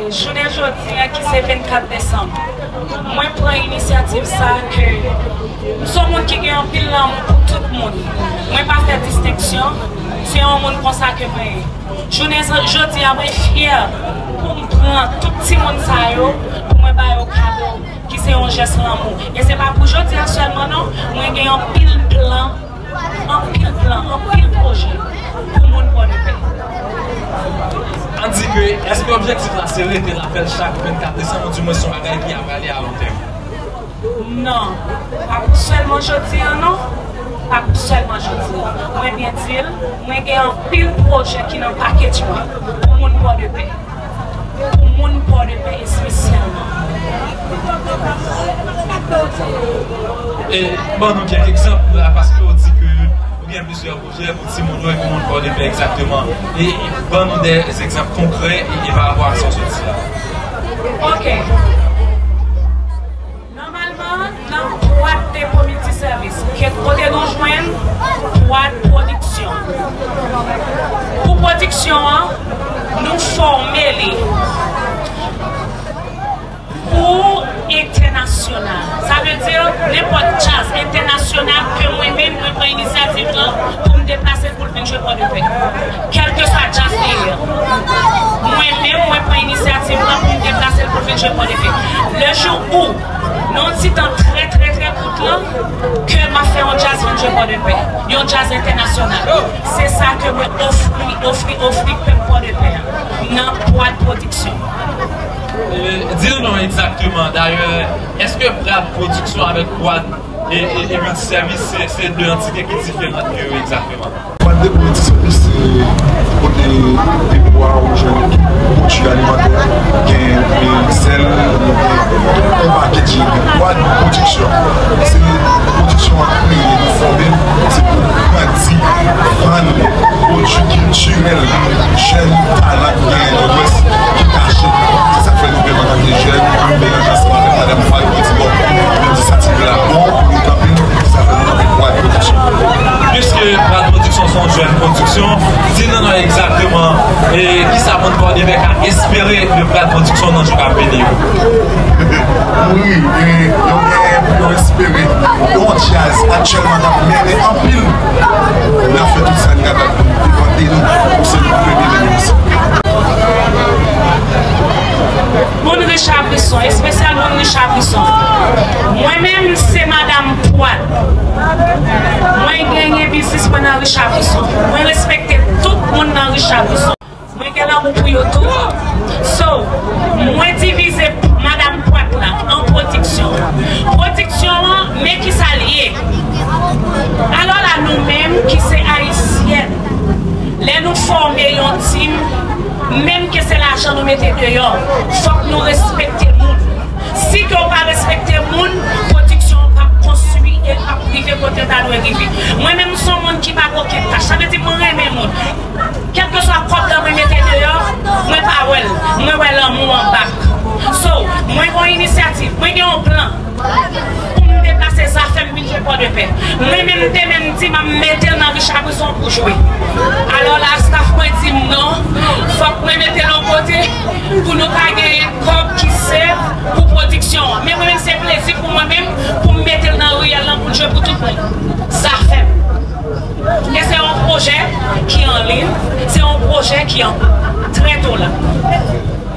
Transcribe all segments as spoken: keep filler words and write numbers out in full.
Jounen jodi a ki se vennkat desanm, mwen pran inisyativ sa a ke m se yon moun ki gen anpil lanmou pou tout moun. Mwen pa fè distenksyon, se yon moun konsa ke mwen ye. Jounen jodi a, mwen fyè pou m pran tout timoun sa yo, pou mwen ba yo kado ki se yon jès lanmou. E se pa pou jodi a sèlman non, mwen gen anpil plan, anpil plan, anpil pwojè pou moun Pòdepè. Ann di ke, èske objektif la se rete l ap fè l chak vennkat desanm, oudimwen se yon bagay ki ap ale a lon tèm? Non, pa pou sèlman jodi a non. Pa pou sèlman jodi a. Mwen byen di l, mwen gen anpil pwojè ki nan package mwen pou moun Pòdepè. Pou moun Pòdepè espesyalman. E ban nou kèk egzanp, paske w di ke ou gen plizyè pwojè pou timoun yo e pou moun Pòdepè egzakteman. E ban nou de egzanp konkrè e, e pa rapò ak sa w sot di la. Ok. Nòmalman, nan pwat depo miltisèvis, kèk kote nou jwenn pwat pwodiksyon. Pou pwodiksyon an, nou fòme li pou entènasyonal. Sa vle di, nenpòt djaz entènasyonal ke mwen menm, mwen pran inisyativ lan pou m deplase l pou l vin jwe Pòdepè. Kèlkeswa djaz li ye. Mwen menm, mwen pran inisyativ lan pou m deplase l pou l vin jwe Pòdepè. Le jou ou, nan yon ti tan trè, trè, trè kout lan, ke m ap fè yon djaz vin jwe Pòdepè. Yon djaz entènasyonal. Se sa ke mwen ofri, ofri, ofri pèp Pòdepè a. Nan Pwad Pwodiksyon. E, di nou non egzakteman, dayè, èske Pwad Pwodiksyon avèk Pwad e, e, e miltisèvis, se, se de antite ki diferan de yo egzakteman? Pwad depo miltisèvis, se kote depo a ou jwenn tout pwodui alimantè, gen, e, sèl, gen tout yon pakèt. Pwad Pwodiksyon, se pwodiksyon an kreye, nou fòme l, se pou grandi, vann pwodui kiltirèl, jèn talan ki genyen nan Lwès, ki kache. Se sa k fè nou menm antanke jèn, nou melanje ansanm avèk madanm Pwad pou di, bon, inisyativ la bon, pou nou kanpe, se sa k fè nou kanpe Pwad Pwodiksyon. Piske Pwad Pwodiksyon se yon jèn pwodiksyon, di nou non egzakteman, e, kisa moun Pòdepè ka espere de Pwad Pwodiksyon nan jou k ap vini yo? Wi, e, yo gen pou yo espere yon djaz aktyèlman k ap mennen anpil. N ap fè tout sa n kapab pou n devante nou, pou se nou premye mennen misyon. Moun Richard Brisson, espesyal moun Richard Brisson. Mwen menm, se madanm Pwad. Mwen genyen biznis mwen nan Richard Brisson. Mwen respekte tout moun nan Richard Brisson. Mwen gen lanmou pou yo tou. So, mwen divize madanm Pwad la an pwodiksyon. Pwodiksyon an, men kisa l ye. Alò la, nou menm ki se ayisyèn, lè nou fòme yon tim, menm ke se lajan nou mete deyò, fòk nou respekte moun. Si ke w pa respekte moun, pwodiksyon an p ap konstwi e l p ap rive kote l ta dwe rive. Mwen menm, m se yon moun ki pa gen okenn tach. Sa vle di, mwen renmen moun. Kèlkeswa kòb la mwen mete deyò, mwen pa wè l. Mwen wè lanmou an bak. So, mwen gen yon inisyativ, mwen gen yon plan pou m deplase Zafèm vin jwe Pòdepè. Mwen menm, demen, m di m ap mete l nan Richard Brisson pou jwe. Alò la, staff mwen di m non, fòk mwen mete l yon kote pou nou ka genyen kòb ki sèf pou pwodiksyon an. Men mwen menm, se plezi pou mwen menm pou m mete l nan riyèl lan pou l jwe pou tout moun. Zafèm. E se yon pwojè ki an liy, se yon pwojè ki an, trè to la.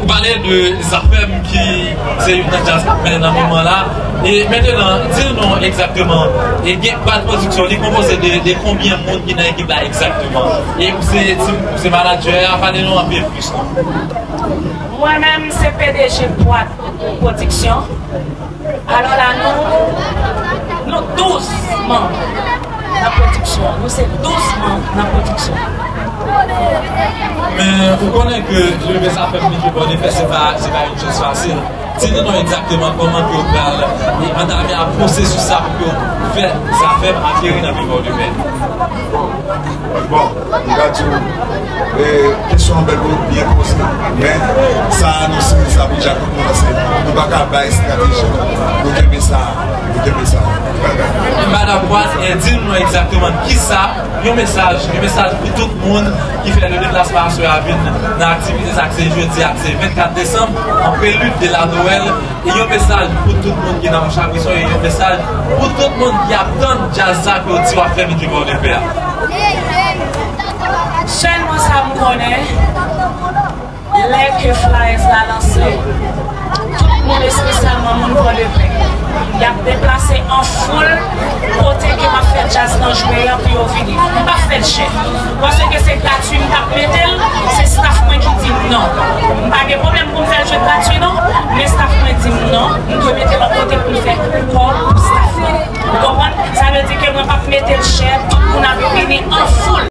Ou pale de Zafèm ki se youn nan djaz k ap mennen nan moman la. E mentenan, di nou non egzakteman, e gen Pwad Pwodiksyon, li konpoze de, de konbyen moun ki nan ekip la egzakteman? E ou se, ou se manadjè a, pale nou anpil plis non. Mwen menm, se P D G Pwad Pwodiksyon. Alò la, nou, nou douz manm nan pwodiksyon an. Nou se douz manm nan pwodiksyon an. Men, ou konnen ke leve Zafèm vin jwe Pòdepè, se pa, se pa yon chòz fasil. Di nou non egzakteman kòman ke w pral antame a pwosesis sa pou ke w fè zafè ateri nan vil Pòdepè. Bon, m ka di w, e, kesyon an bèl, byen poze, men sa anonse sa pou Dyak nou kòmanse. Nou pa ka bay estrateji, nou kenbe sa, nou kenbe sa. Madan Pwaz, e, di nou non egzakteman kisa yon mesaj, yon mesaj pou tout moun ki fè le deplasman aswè a vin nan aktivite sa k se jodi a, k se vennkat desanm, an prelid de la Nwèl, e yon mesaj pou tout moun ki nan Chak Rizon, e yon mesaj pou tout moun ki ap tann djaz sa ke w di w ap fè nan Tribò de Pè a. Sèlman sa m konnen, lè ke flyers la lanse, tout moun, espesyalman moun Pòdepè, y ap deplase an foul kote ke m ap fè djaz lan jwe an pou yo vini. M p ap fè l chè. Paske se gratui m t ap mete l, se staff mwen ki di m non. M pa gen pwoblèm pou m fè l jwe gratui non, men staff mwen di m non, m dwe mete l yon kote pou m fè kòb pou staff lan. Ou konprann? Sa vle di ke mwen p ap mete l chè